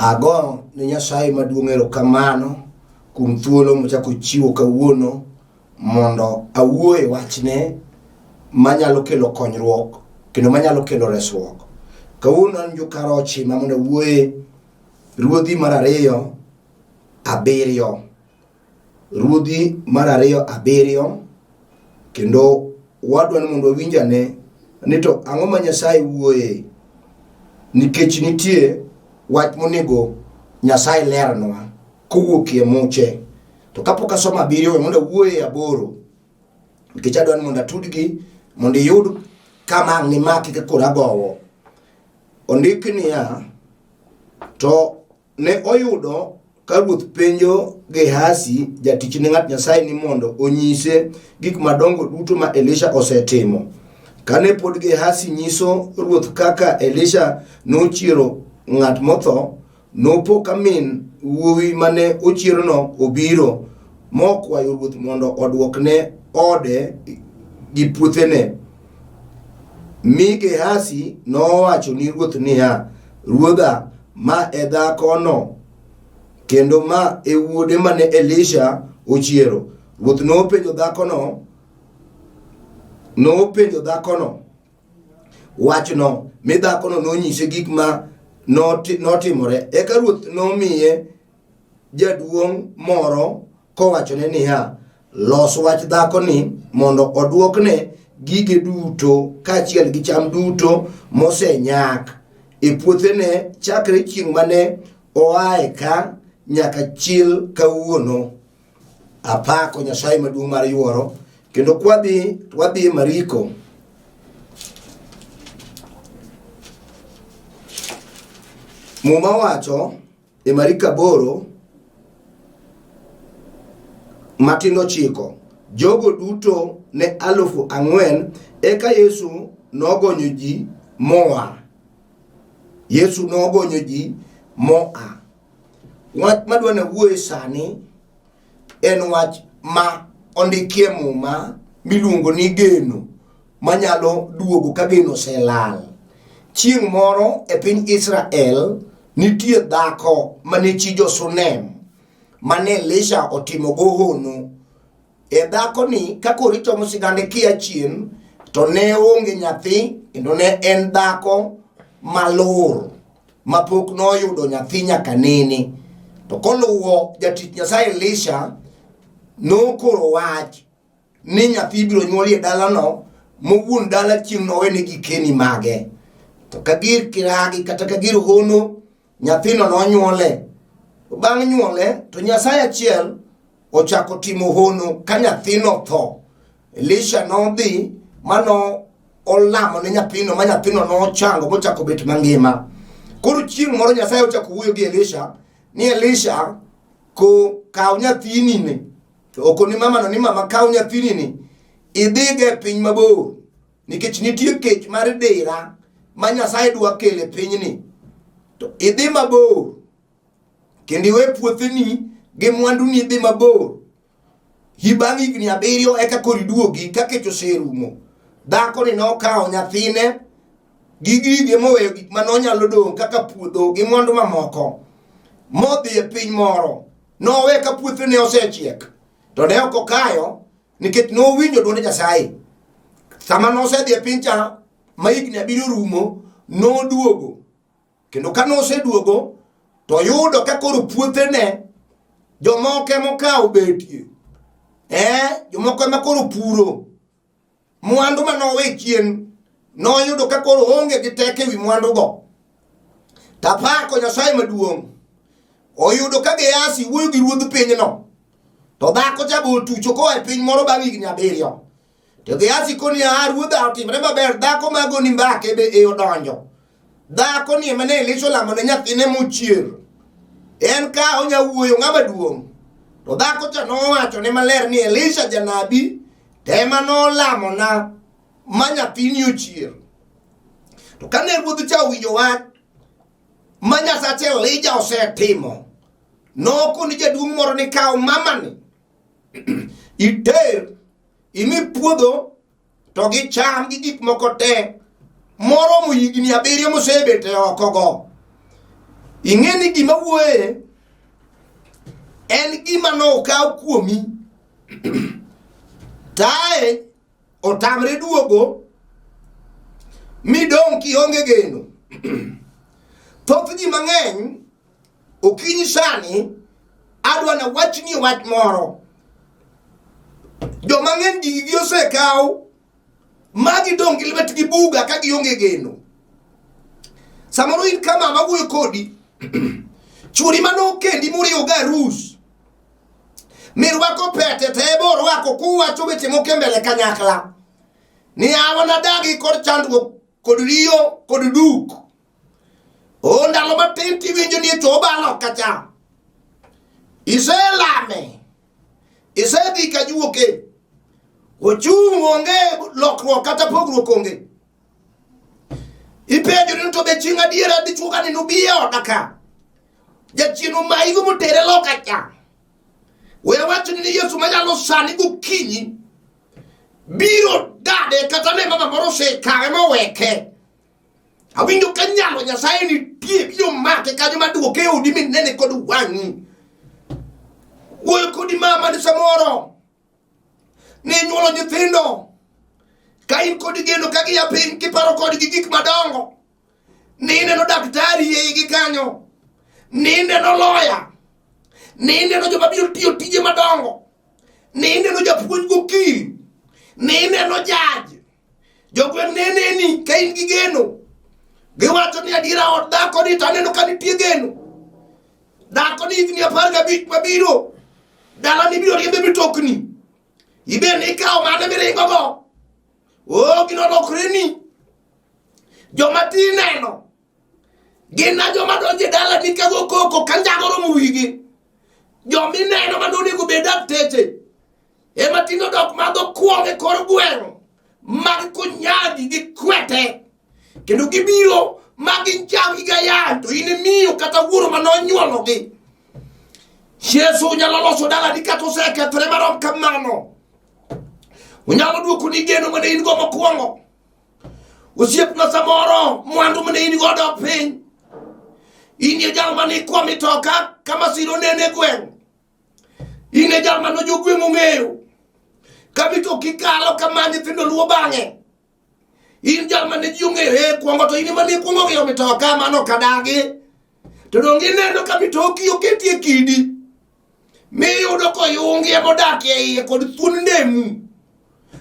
Ago ne Nyasaye maduong' erokamano kuom thuolo mochako chiwo kawuono mondo awuo e wachne manyalo kelo konyruok kendo manyalo kelo resruok. Kawuono an jokarochi ma mondo awuoye Ruodhi mar ariyo abiriyo. Ruodhi mar ariyo abiriyo kendo wadwa ni mondo wawinj ane ni to ang'o ma Nyasaye wuoye nikech nitie wach monego Nyasaye lernwa kowuok e muche. To kapok asomo abiriyo we mondo awuoye e aboro nikech adwa ni mondo atudgi mondo iyud kama ang' nimaki ka koro agowo. Ondik niya, to Ne oyudo ka ruoth penjo Gehazi jatichne ng'at Nyasaye ni mondo onyise gik madongo duto ma Elisha osetimo. Kane pod Gehazi nyiso ruoth kaka Elisha nochiero ng'at motho, nopo ka min wuowi mane ochierono obiro mokwayo ruoth mondo odwokne ode gi puothene. Mi Gehazi nowacho ni ruoth niya, Ruodha, ma e dhakono, kendo ma e wuode mane Elisha ochiero. Ruoth nopenjo dhakono nopenjo dhakono wachno, mi dhakono nonyise gik ma notimore. Eka ruoth nomiye jaduong' moro kowachone niya, Los wach dhakoni mondo odwokne gige duto kaachiel gi cham duto mosenyak e puothene chakre chieng' mane oae ka nyaka chil kawuono. Apako Nyasaye maduong' mar yuoro kendo kwadhi wadhi e Mariko Muma wacho E Mariko aboro matindo chiko, jogo duto ne 4,000. Eka Yesu nogonyo ji moa. Yesu nogonyo ji moa. Wach madwa nawuoye sani en wach ma ondikie Muma miluongo ni geno manyalo duogo ka geno oselal. Chieng' moro e piny Israel nitie dhako mane chi jo-Sunem mane Elisha otimogo hono. E dhakoni ka koro ichomo sigande kia chien to ne onge nyathi kendo ne en dhako malur mapok noyudo nyathi nyaka nene. To koluwo jatich Nyasaye Elisha nokoro wach ni nyathi ibiro nyuoli e dalano mowuon dala chieng' nowene gikeni mage. To ka gir kiragi kata ka gir hono nyathino nonyuole. Bang' nyuole to Nyasaye achiel ochako timo hono ka nyathino tho. Elisha nodhi mano olamo ne nyathino ma nyathino nochango mochako bet mangima. Koro chieng' moro Nyasaye ochako wuoyo gi Elisha ni Elisha ko kaw nyathini ni to okoni mamano ni mama kaw nyathini ni idhigo e piny mabor nikech nitie kech mar dira ma Nyasaye dwa kelo e pinyni to idhi mabor kendo iwe puotheni gi mwanduni idhi mabor hi bang' higni abiriyo eka koro iduogi ka kech oserumo dhakoni nokawo nyathine gi gige moweyo gik ma nonyalo dong' kaka puodho gi mwandu mamoko modhi e piny moro nowe ka puothene osechiek to ne ok okayo nikech nowinjo dwond Nyasaye sama nosedhi e piny cha ma higni abiriyo rumo noduogo kendo ka noseduogo to yudo ka koro puothene jomoko ema okawo betie eh jomoko ema koro puro mwandu ma nowe chien noyudo ka koro onge gi teko ewi mwandugo tapako nyasaye maduong' oyudo ka Gehazi wuoyo gi ruodh pinyno to dhako cha be otucho koa e piny moro bang' higni abiriyo to Gehazi koni a ruodha otimre maber dhako magoni mbake be e odonjo dhako ni ema ne Elisha olamo ne nyathine mochier en ka onya wuoyo ng'ama duong' to dhako cha nowacho ne maler ni Elisha janabi to ema nolamona ma nyathini ochier to kane ruodh cha owinjo wach ma Nyasache Elija osetimo nokoni jaduong' moro ni kaw mamani iter imi puodho to gi cham gi gik moko te moromo higni abiriyo mosebet e oko go. Ing'e ni gima wuoye en gima nokaw kuomi tae otamre duogo midong' kionge geno. Thoth ji mang'eny okinyi sani adwa na wachni wach moro. Joma ng'eny gigi osekaw ma gidong' gi lwetgi buga ka gionge geno. Samoro in ka mama wuoyo kodi, chwori mane okendi muriwo ga arus, mirwako pete to ebe orwako kuwacho weche moko e mbele kanyakla ni awa nadagi kod chandruok kod riyo kod duk. O ndalo matin tiwinjo ni to obalo kacha. Iselame. Isedhi ka juoke. Ochung' onge lokruok kata pogruok onge. Ipenjo ni to be chieng' adiera dichuo ka ni nobi e oda ka. Jachien omayigo motere loka cha. We awachni ni Yesu manyalo sani gokinyi biro dade kata ne mama moro osekawe moweke. Awinjo ka nyalo Nyasaye nitie biro make kanyo maduoke e odi minene kod wang'i. Wuoyo kodi mama ni samoro ni inyuolo nyithindo ka in kod geno ka gia piny kiparo kodgi gik madongo ni ineno daktari e igi kanyo ni ineno loya ni ineno joma biro tiyo tije madongo ni ineno japuonj gokil ni ineno jaj Jogweng' ne neni ka in gi geno. Giwacho ni adiera od dhako ni to aneno ka nitie geno. Dhako ni higni 15 mabiro. Dala ni biro riembe mitokni. Ibe ni ikawo mane miringogo. O gino lokreni. Joma ti neno. Gin na joma donjo e dalani ka go koko ka njago romo wigi. Joma ineno ma nonego bed dakteche. Ema tinde odok madho kuong e kor gweng' mag konyagi gi kwete. Kendo gibiro ma ginjawi gayany to in imiyo kata wuoro ma nonyuologi. Yesu nyalo loso dalani kata osekethore marom kamano. Onyalo duokoni geno mane in go mokwongo. Osiepna samoro mwandu mane in godo piny. In e jal mane ikwa mitoka ka masira onene e gweng'. In e jal mane jogweng' ong'eyo. Ka mitoki kalo kama nyithindo luwo bang'e. In jal mane ji ong'eyo e kwongo to in ema ne ikwongo ng'iewo mitoka mano ok adagi. To donge ineno ka mitoki oketi e kidi miyudo koyungi ema odak e iye kod thuond ndemu.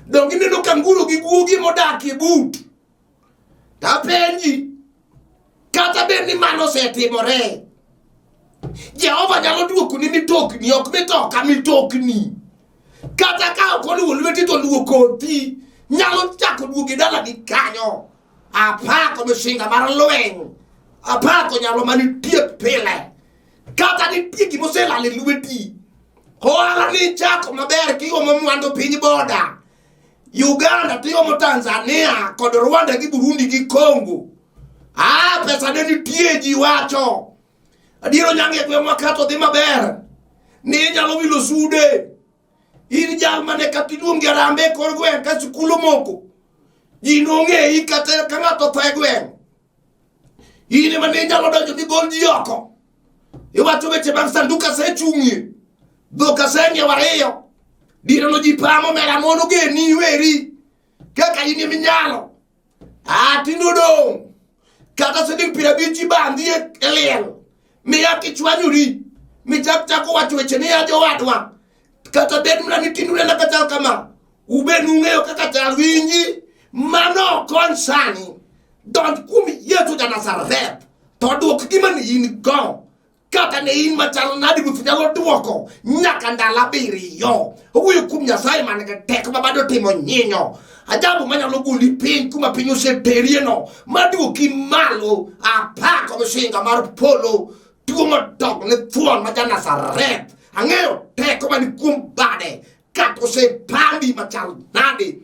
Donge ineno ka nguro gi guogi ema odak e but. Tapenji, kata bed ni mano osetimore, Jehova nyalo duokoni mitokni, ok mitoka, mitokni. Kata ka ok oluwo lweti to oluwo kothi, nyalo chako duogo e dalani kanyo. Apako misinga mar lweny, apako nyalo manitie pile. Kata nitie gima oselal e lweti, ohala ni chako maber kiomo mwandu piny boda. Uganda tiomo Tanzania kod Rwanda gi Burundi gi Congo. Ah, pesa ne nitie ji wacho. Adier onyango e gweng'wa ka to dhi maber. Ni inyalo wilo sude. In jal mane kata iluongi arambe e kor gweng' ka sikul omoko. Ji nong'eyi kata ka ng'ato otho e gweng'. In ema ne inyalo donjo migol ji oko. Iwacho weche mag sanduk asechung'ie. Dhok aseng'iewo ariyo. Diere no ji pamo mera mono geni weri. Kaka in ema inyalo. Ah, tinde odong'. Kata siling 50 ibandhi e liel. Miya kichwanyori. Michak chako wacho weche niya jowadwa. Kata bed mana ni tinde unena kachal kama. Ube nung'eyo kaka chal winji. Mano ok kony sani. Donj kuom Yesu ja Nazareth to dwok gima ne in go. Kata ne in machal nadi Ruoth nyalo dwoko nyaka ndalo 7. Owuoyo kuom Nyasaye man gi teko ma bado timo nyinyo. Ajabu manyalo goli piny kuma piny oseterieno maduoki malo. Apako misinga mar polo tuo modok ne thuon ma ja Nazareth. Ang'eyo teko mani kuom bade kata osepandi machal nadi.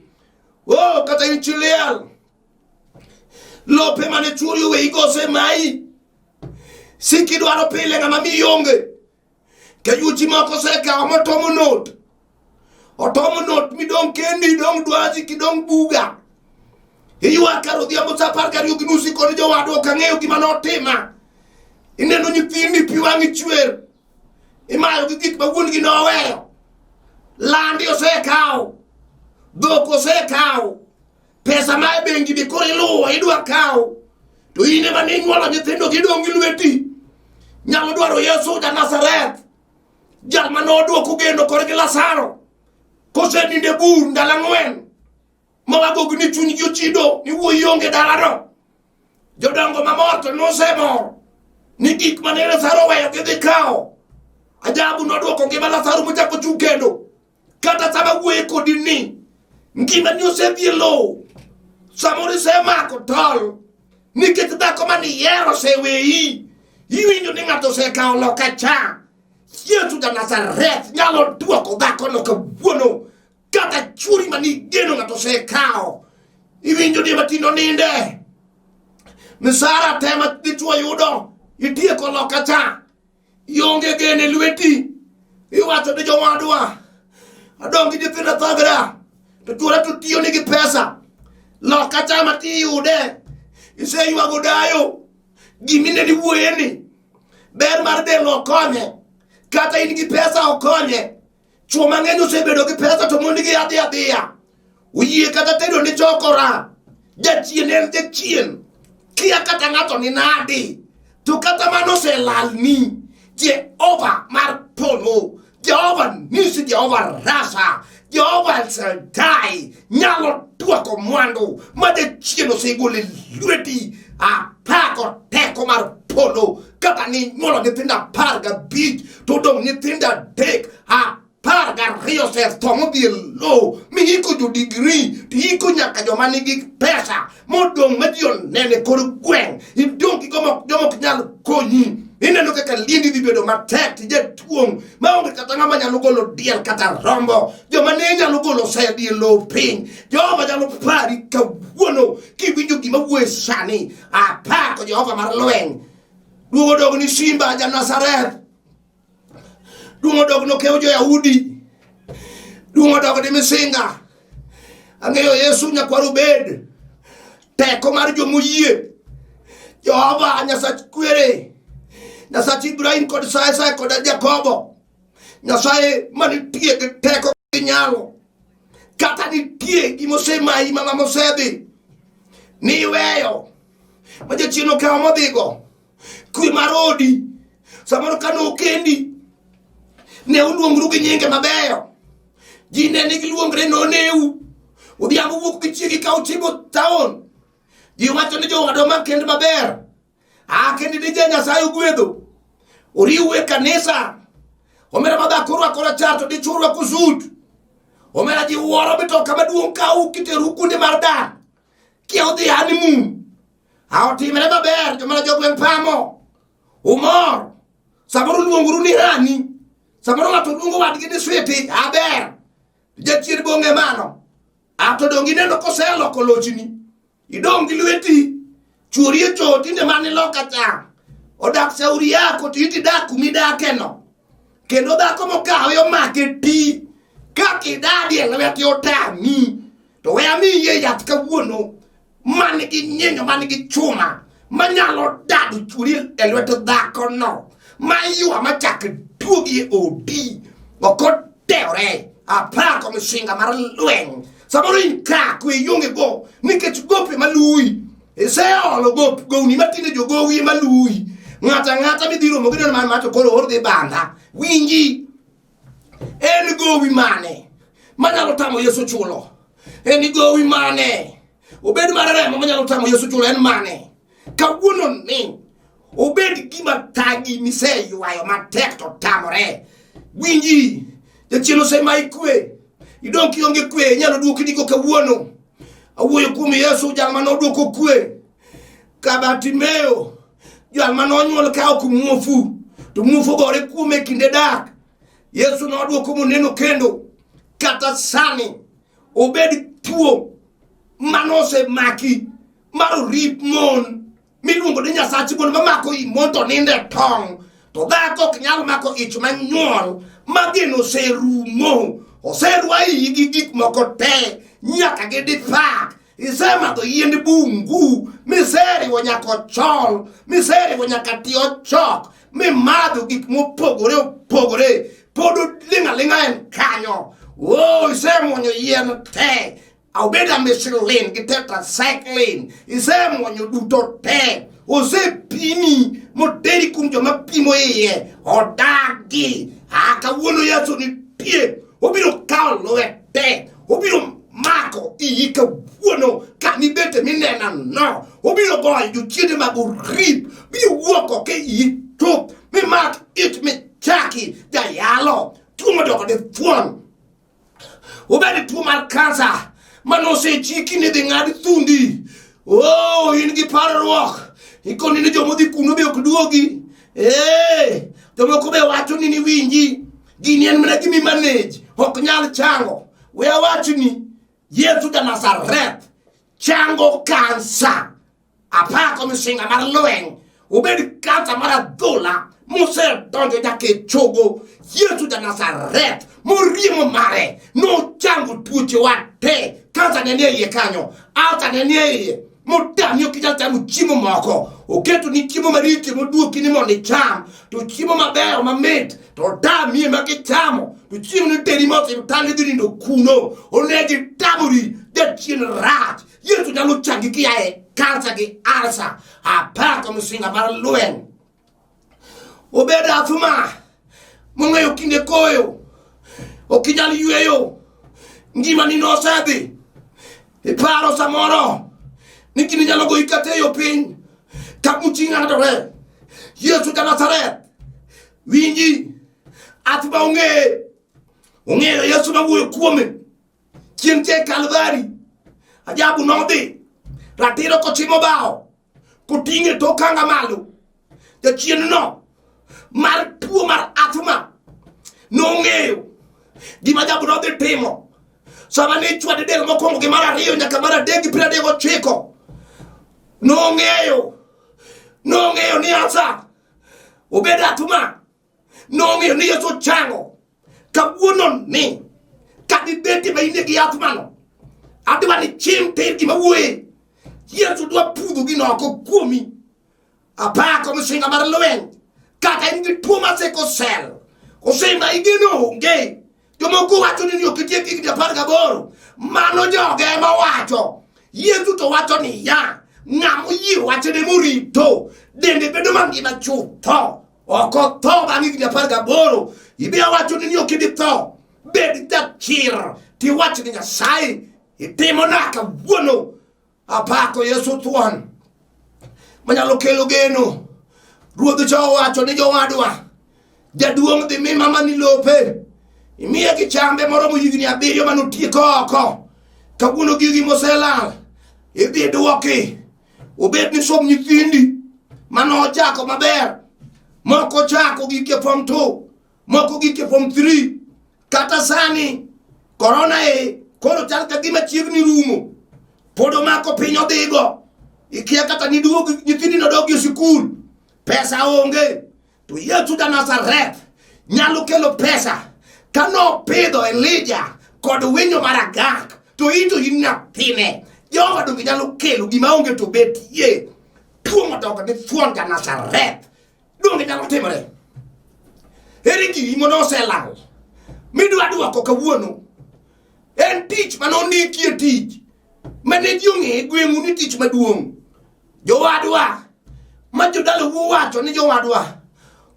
Oh, kata in chi liel lope mane chuori oweyigo osemayi siki dwaro pile ng'ama miyi onge ka yuochi moko osekawo motomo not otomo not midong' kendi idong' dwazi kidong' buga iywak kar odhiambo sa 12:30 kod jowadwa ok ang'eyo gima notima. Ineno nyithindi pi wang'i chwer. Imayo gi gik ma wuon-gi noweyo. Landi osekaw. Dhok osekaw. Pesa ma e bengi be koro iluwo idwa kaw. To in ema ne inyuolo nyithindo gidong' gi lweti. Nyalo dwaro Yesu ja Nazareth. Jal ma nodwoko geno korgi Lazaro. Kosenindo e bur ndalo ang'wen. Ma wagogi ni chunygi ochido ni wuoyi onge dalano. Jodongo mamor to nosemor ni gik mane Lazaro oweyo gidhi kawo. Ajabu nodwoko ngima Lazaro mochako chung' kendo. Kata sama wuoye kodi ni ngimani osedhi e lowo, samoro isemako tol nikech dhako mane iyiero oseweyi, iwinjo ni ng'ato osekawo loka cha. Yesu ja Nazareth nyalo dwoko dhakono kawuono kata chuori mane igeno ng'ato osekawo. Iwinjo ni matindo ninde misara te ma dichuo yudo itieko loka cha ionge geno e lweti iwacho ni jowadwa adong' gi nyithindo thagra to chuora to tiyo nigi pesa loka cha ma tiyude iseywago dayo gimine ni wuoyeni ber mar del okonye kata in gi pesa okonye Chwo mang'eny osebedo gi pesa to mondgi adhi adhiya. Oyie kata tedo ni chokora. Jachien en jachien. Kia kata ng'ato ni nadi. To kata mano oselalni. Jehova mar polo. Jehova nisi, Jehova rasa. Jehova El Shaddai nyalo dwoko mwandu ma jachien osegolo e lweti. Apako teko mar polo kata ni nyuolo nyithindo 15 to odong' nyithindo 3 12 osetho modhi e lowo miiko jo digri to iiko nyaka joma nigi pesa modong' ma ji onene kor gweng' idong' gi joma ok nyal konyi ineno kaka liendi dhi bedo matek to jatuong' maonge kata ng'ama nyalo golo diel kata rombo joma ne nyalo golo osedhi e lowo piny Jehova nyalo pari kawuono kiwinjo gima wuoye sani apako Jehova mar lweny duong' odog ni Simba ja Nazareth duong' odog nokew jo-Yahudi duong' odog ni Misinga ang'eyo Yesu nyakwar Obed teko mar jomoyie Jehova Nyasach kwere Nyasach Ibrahim kod Isaka kod Jakobo Nyasaye manitie gi teko gi nyalo kata nitie gima osemayi mama mosedhi niweyo ma jachien okawo modhigo kwe mar odi samoro kane okendi ne uluongru gi nyinge mabeyo ji ne nigi luongre noneu odhiambo wuok gi chiegi ka uchimo taon ji wacho ni jowadwa ma kend maber a kend ni ja Nyasaye ogwedho oriwu e kanisa omera ma dhako orwako rachar to dichwo orwako sut omera ji wuoro mitoka maduong' kawu kiteru kuonde mar dak kia udhi honeymoon a otimre maber jomana jogweng' pamo umor samoro luonguru ni rani samoro ng'ato luongo wadgi ni switi aber jachien bonge mano ato dong ineno koseloko lochni idong' gi lweti chuori e choo tinde mane loka cha odak shauri yako to iti dak kumidakeno kendo dhako mokawe omake ti kaka idadi e lwete otami to we amiye yath kawuono man gi nyinyo man gi chuma manyalo dado chuori e lwet dhakono ma ywa machak duogi e odi ok odewre apako misinga mar lweny samoro in ka kwe ionge go nikech gope maluwi iseolo gop gowni matinde jogowi ema luwi ng'ato ang'ata midhi romo gi neno man to koro or dhi banda winji en gowi mane manyalo tamo Yesu chulo en gowi mane obed mar remo manyalo tamo Yesu chulo en mane kawuono ni obed gima tagi miseywayo matek to tamore winji jachien osemayi kwe idong' kionge kwe inyalo duoki digo kawuono awuoyo kuom Yesu jal mane oduoko kwe ka Bartimeo jal mane onyuol ka ok muofu to muofu ogore kuome e kinde dak Yesu nodwoko moneno kendo kata sani obed tuo mane osemaki mar orip mon miluongo ni nyasach mon mamako i mon to nindo e tong' to dhako ok nyal mako ich manyuol ma geno oserumo oserwa iyi gi gik moko te nyaka gi dipak. Isemadho yiend bungu miseriwo nyaka ochol, miseriwo nyaka tie ochok, mimadho gik mopogore opogore, pod oling' aling'a en kanyo. O, isemuonyo yien te, obed ampicillin gi tetracycline, isemuonyo duto te, osepimi moteri kuom joma pimo iye, odagi. A, kawuono Yesu nitie, obiro kawo lwete, obiro mako iyi kawuono kamibete minena no, obiro goyo jochiende mag orip, biro wuok oko e iyi chuth, mimak ich michaki jayalo, tuo modoko ni thuon, obed tuo mar kansa mane osechiki ni dhi ng'ad thundi. Oh, in gi parruok, ikoni ni joma odhi kuno be ok duogi. Eh, jomoko be wacho ni niwinji, gini en mana gimi manage, ok nyal chango. We awachni, Yesu ja Nazareth chango kansa. Apako misinga mar lweny, obed kansa mar adhola mosedonjo nyaka e chogo. Yesu ja Nazareth moriemo mare nochango tuochewa te. Kansa ne nie iye kanyo, alsa ne nie iye, motami ok inyal chamo chiemo moko. Oketo ni chiemo maricho moduoki ni mondo icham, to chiemo mabeyo mamit to otami ema kichamo, to chiemo ni teri ma osiptal idhi nindo kuno. Onego itamori, jachien rach. Yesu nyalo changi kia e kansa gi alsa. Apako misinga mar lweny. Obed athuma mong'eyo kinde koyo, ok inyal yweyo, ngimani nosedhi. Iparo samoro ni gini nyalo goyi kata e yo piny, ka muchi ng'adore. Yesu ja Nazareth winji, athuma ong'eye, ong'eyo Yesu mawuoyo kuome chieng' cha e Kalvari. Ajabu nodhi ratiro kochimo bao koting'e tok anga malo. Jachien no mar tuo mar athma nong'eyo gima ajabu nodhi timo sama ne ichwade del mokwongo gi mar ariyo nyaka mar adek gi 39. Nong'eyo ni asa obed athma, nong'eyo ni Yesu ochango. Kawuono ni kadibeti ma in gi athmano, adwa ni chim tir gima wuoye. Yesu dwa pudho gino oko kuomi. Apako misinga mar lweny, kata in gi tuo mar sickle cell, osimba igeno onge. Jomoko wacho ni ok itiek higni 18, mano joge ema wacho. Yesu to wacho niya, ng'ama oyie wachne morito, dende bedo mangima chutho, ok otho bang' higni 18. Ibe wacho ni ok ibi tho, bed jachir tiwach ni Nyasaye itimona kawuono. Apako Yesu thuon manyalo kelo geno. Ruodh cha owacho ni jowadwa, jaduong' dhi mi mama ni lope, imiye gi chambe moromo higni 7 manotieko oko. Kawuono gigi moselal idhi duoki, obed ni som nyithindi manochako maber, moko chako gik e form 2, moko gik e form 3. Kata sani korona e koro chal ka gima chiegni rumo, pod omako piny odhigo, ikia kata niduog nyithindi nodog e sikul, pesa onge. To Yesu ja Nazareth nyalo kelo pesa. Ka nopidho Elija kod winyo mar agak, to in to in nyathine. Jehova donge nyalo kelo gima onge to betie. Tuo modoko ni thuon ja Nazareth donge nyalo timore. Ere giri mondo oselal midwa dwoko kawuono? En tich mane ondikie tich mane ji ong'e gweng'u ni tich maduong'. Jowadwa ma jodalau wacho ni jowadwa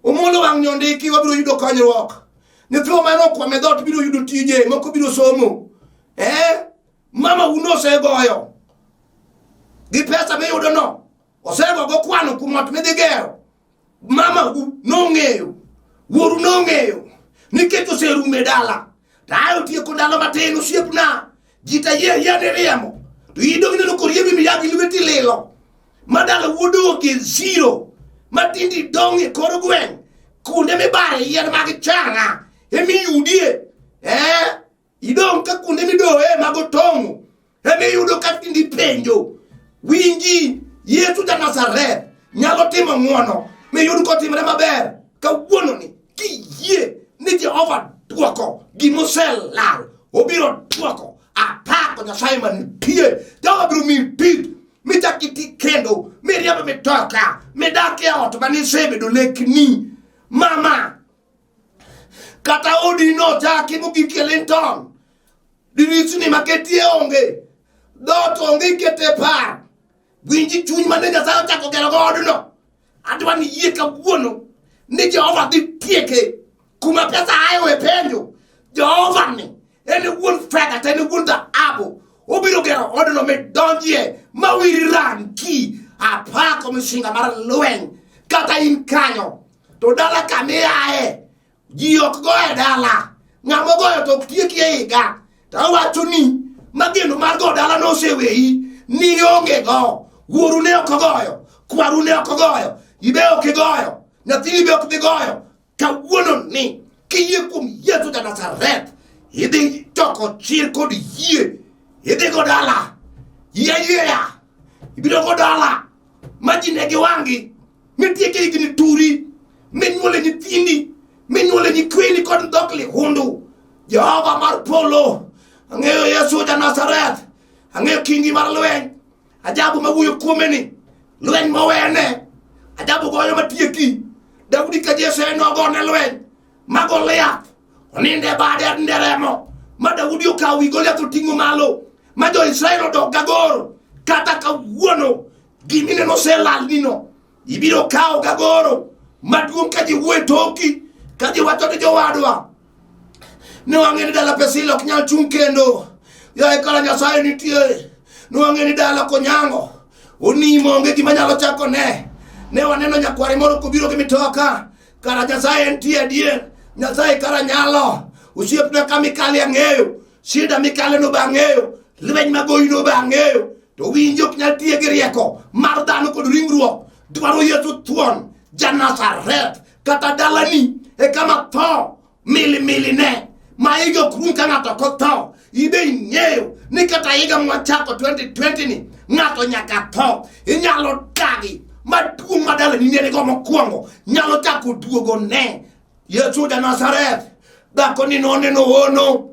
omolo wang' ni ondiki, wabiro yudo konyruok. Nyithiwa mane okwam e dhoot biro yudo tije, moko biro somo. Mama un osegoyo gi pesa miyudo no, osegogo kwano kuom ot midhi gero. Mama u nong'eyo, wuoru nong'eyo nikech oserumo e dala. To aye otieko ndalo matin osiepna, ji to yie yie ni riembo, to in dong ineno koriembi miya gi lweti lilo ma dala wuod oge zero ma tindi dong' e kor gweng' kuonde mibare yien mag changa emiyudie. Idong' ka kuonde midoye mag otong'o emiyudo ka tindi penjo. Winji, Yesu ja Nazareth nyalo timo ng'wono miyud kotimre maber kawuono ni kiyie ni Jehova dwoko gimoselal, obiro dwoko. Apako Nyasaye mantie, Jehova biro mitoka midak e ot mane isebedo lekni mama kata odi nochaki mogik e Linton dirisni maketie onge dhoot onge ikete par winji chuny mane Nyasaye ochako gero go odno adwa ni yie kawuono ni Jehova dhi tieke kuma pesa aye we penjo Jehova ni en e wuon fedha to en e wuon dhahabu obiro gero odno midonjie ma wiri rangi apako misinga mar lweny kata in kanyo to dala kama iaye ji ok go e dala ng'ama ogoyo to ok tieki e higa to awacho ni mageno mar go dala noseweyi nionge go wuoru ne ok ogoyo kwaru ne ok ogoyo ibe ok igoyo nyathini be ok dhi goyo kawuono ni kiyie kuom Yesu ja Nazareth idhi choko chir kod yie idhi go dala yie ayieya ibiro go dala ma ji ne gi wang'gi mitieke higni turi minyuole nyithindi minyuole nyikweni kod dhok lihundu Jehova mar polo ang'eyo Yesu ja Nazareth ang'eyo kingi mar lweny ajabu mawuoyo kuome ni lweny mowene ajabu goyo matieki Daudi ka Jesse nogone lweny ma Goliath onindo e bade onindo e remo ma Daudi okawo wi Goliath oting'o malo ma jo-Israel odok gagoro kata kawuono gimineno oselalnino ibiro kawo gagoro maduong' ka ji wuoyo e toki ka ji wacho ni jowadwa ne wang'e ni dala Pesila ok nyal chung' kendo yaye kara Nyasaye nitie ne wang'e ni dala konyango onimo onge gima nyalo chako ne ne waneno nyakware moro kobiro gi mitoka kara Nyasaye entie adier Nyasaye kara nyalo osiepna ka mikale ang'eyo shida mikale no be ang'eyo lweny magoyino be ang'eyo to winjo ok nyal tiye gi rieko mar dhano kod ringruok dwaro Yesu thuon ja Nazareth kata dalani e kama tho milimili ne ma higa ok rum ka ng'ato ok otho ibe ing'eyo ni kata higa mwachako 2020 ni ng'ato nyaka tho inyalo dagi maduong' ma dalani ne nigo mokwongo nyalo chako duogo ne Yesu ja Nazareth dhako ni noneno hono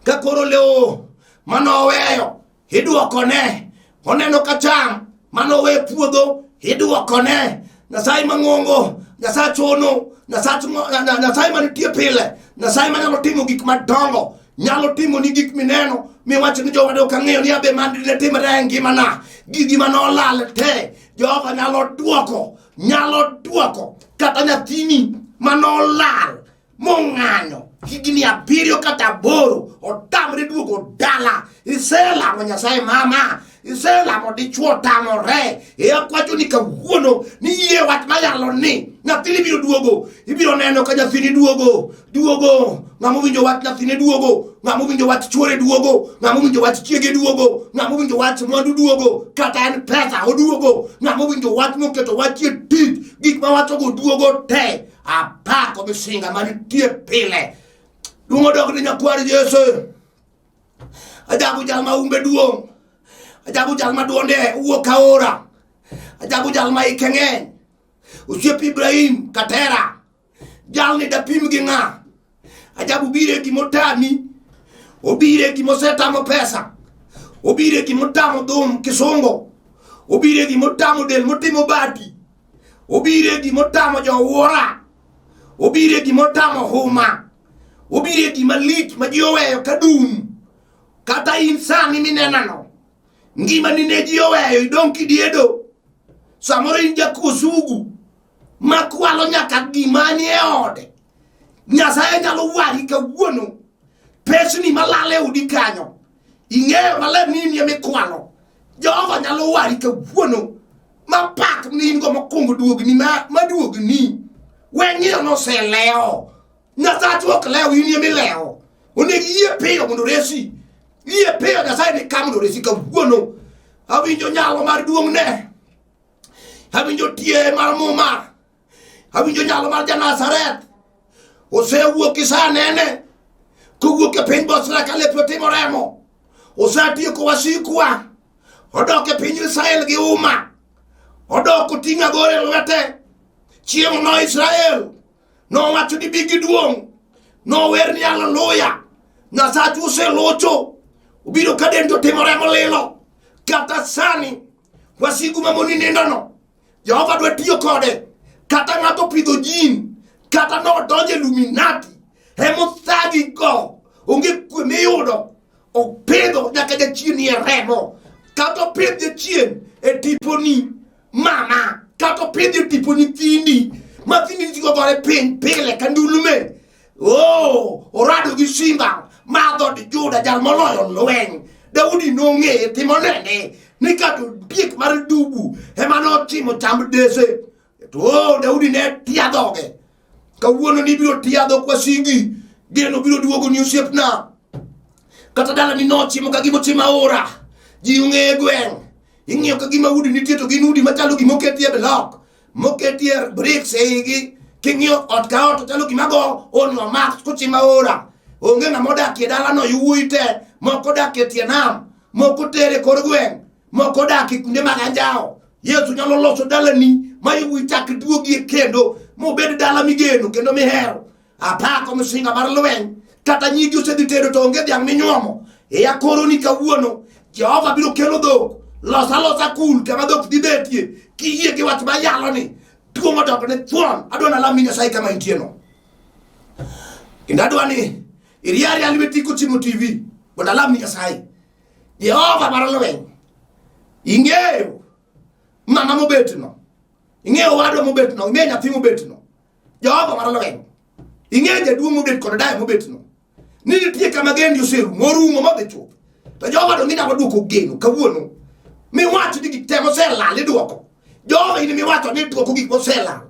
ka koro lewo manoweyo idwokone oneno ka cham manowe puodho idwokone nyasaye mang'ongo nyasaye chono nyasaye manitie pile nyasaye manyalo timo gik madongo nyalo timo ni gik mineno miwacho ni jowade ok ang'eyo ni abe man ne timre e ngimana gigi manolal te jehova nyalo dwoko nyalo dwoko kata nyathini manolal mong'anyo higni 7 kata 8 otamre duogo dala iselamo nyasaye mama iselamo dichuo tamore e akwacho ni kawuono ni yie wach mayalo ni nyathini biro duogo ibiro neno ka nyathini duogo duogo ng'ama owinjo wach nyathine duogo ng'ama owinjo wach chuore duogo ng'ama owinjo wach chiege duogo ng'ama owinjo wach mwandu duogo kata en pesa oduogo ng'ama owinjo wach moketo wach e tich gik ma wachogo duogo te apako misinga manitie pile duong' odok ni nyakwar Yesu ajabu jal ma umbe duong' ajabu jal ma duonde wuok aora ajabu jal ma ike ng'eny osiep Ibrahim Katera jalni dapim gi ng'a ajabu bire gimotami obire gimosetamo pesa obire gimotamo dhum kisungo obire gimotamo del motimo bati obire gimotamo jowuora obire gimotamo huma obire gima lich ma ji oweyo ka dum kata in sani minenano ngimani ne ji oweyo idong' kidiedo samoro in jakuo sugu makwalo nyaka gima nie ode nyasaye nyalo wari kawuono pesni malal e odi kanyo ing'eyo maler ni in ema ikwalo jehova nyalo wari kawuono mapak ni in go mokwongo duogni maduogni we ng'iyo noselewo nyasachwa ok lew in ema ilewo onego iyie piyo mondo oresi yie piyo nyasaye ni ka mondo oresi kawuono awinjo nyalo mar duong'ne awinjo tie mar muma awinjo nyalo mar janazareth osewuok isanene kowuok e piny bosra ka lepe otimo remo osetieko wasikwa odok e piny israel gi uma odok oting'o agoro e lwete chieng' no israel nowacho ni bi gi duong' nower ni haleluya nyasachu oselocho obiro ka dend otimo remo lilo kata sani Wasigu mamoni nindono. Jehova dwa tiyo kode. Kata ng'ato pidho jin, kata nodonjo e Illuminati, emothagi go. Onge kwe miyudo. Opidho nyaka jachien nie remo. Kata opidh jachien e tiponi mama, kata opidh e tipo nyithindi, ma thindi tigo gore piny pile ka ndulume. Oh, orado gi simba ma dhood Juda, jal moloyo lweny. Daudi nong'eye timo nene ni kata ondiek mar dubu ema notimo chamb dese. To oh, Daudi ne tia dhoge. Kawuono ni ibiro tia dhok wasigi, geno biro duogo ni osiepna. Kata dalani nochimo ka gima ochimo aora, ji ong'e gweng'. Ing'iyo ka gima udi nitie to gin udi machalo gima oketie blok. Moketie bricks e igi king'iyo ot ka ot chalo gima go onwa max kochimo aora onge ng'ama odakie dalano yowuoyi te moko odak e tie nam moko tere kor gweng' moko odak e kuonde mag anjawo yesu nyalo loso dalani ma yowuoyi chak duogie kendo mobed dala migeno kendo mihero apako msinga mar lweny kata nyigi osedhi tedo to onge dhiang' minyuomo iya koro ni kawuono jehova biro kelo dhok los alosa kul kama dhok dhi betie kiyie gi wach mayalo ni tuo modok ne thuon adwa nalami nyasaye kama intieno kendo adwa ni irie aria lweti kochimo tv mondo alamni nyasaye jehova mar lweny ing'eyo mama mobetno ing'eyo owadwa mobetno ing'eyo nyathi mobetno Jehova mar lweny. Ing'e jaduong' mobet kod dayo mobetno. Ni nitie kama gendi oserumo, orumo modhi chuth. To Jehova donge nyalo duoko geno kawuono. Miwach ni gik te moselal iduoko. Jehova in miwacho ni duoko gik moselal.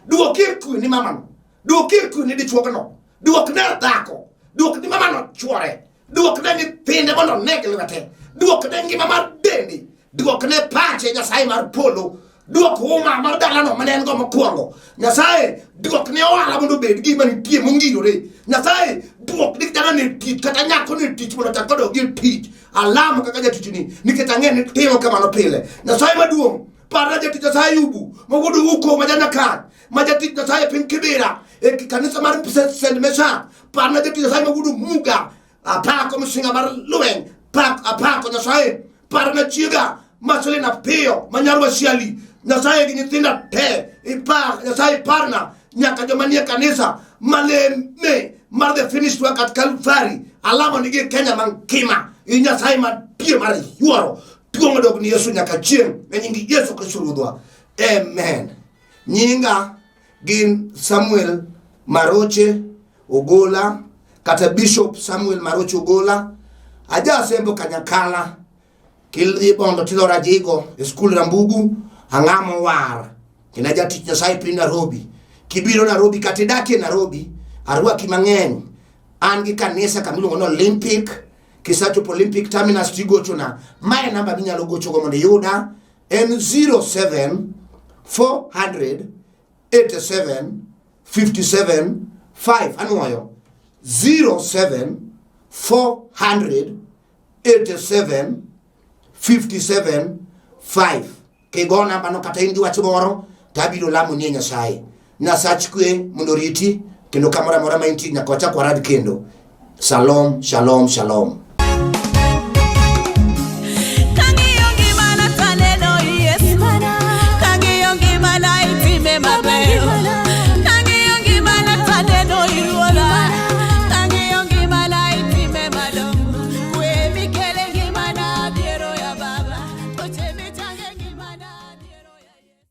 Duokie kwe ni mamano. Duokie kwe ni dichuogno. Duok ne dhako. Duok ni mamano chuore. Duok ne nyithinde mondo oneg lwete. Duok ne ngima mar dende. Duok ne pache Nyasaye mar polo. Duok huma mar dalano mane en go mokwongo. Nyasaye duok ne ohala mondo obed gima nitie mongirore. Nyasaye duok ni kijana ne tich kata nyako ne tich mondo ochak odog e tich. Alamo kaka jatichni nikech ang'e ni timo kamano pile. Nyasaye maduong' parna jatich Nyasaye Ayubu ma wuod Uko ma janakar ma jatich Nyasaye e piny Kibera e kanisa mar St. Meshak parna jatich Nyasaye ma wuod Muga apako msinga mar lweny pak apako Nyasaye parna chiega Marcelina Piyo ma nyar Wasiali Nyasaye gi nyithinda te ipar Nyasaye parna nyaka joma nie kanisa maleme mar the finished work at Calvary alamo nigi e Kenya mangima i Nyasaye mantie mar yuoro tuo modok ni Yesu nyaka chieng' e nying Yesu Kristo Ruodhwa amen nyinga gin Samuel Maroche Ogola kata Bishop Samuel Maroche Ogola ajasembo Kanyakala kidhi Bondo tiloro Ajigo e skul Rambugu ang'amo war kendo jatich Nyasaye piny Nairobi kibiro Nairobi kata idakie Nairobi arwaki mang'eny an gi kanisa kama iluongo ni Olympic kisachopo Olympic Terminus tigochona mae namba minyalo gochogo mondo iyuda en 07 400 87 57 5 anwoyo 07 400 87 57 5 kigo nambano kata in gi wach moro to abiro lamo nie Nyasaye Nyasach kwe mondo oriti kendo kamoro amora ma intie nyaka wachak warad kendo shalom shalom shalom.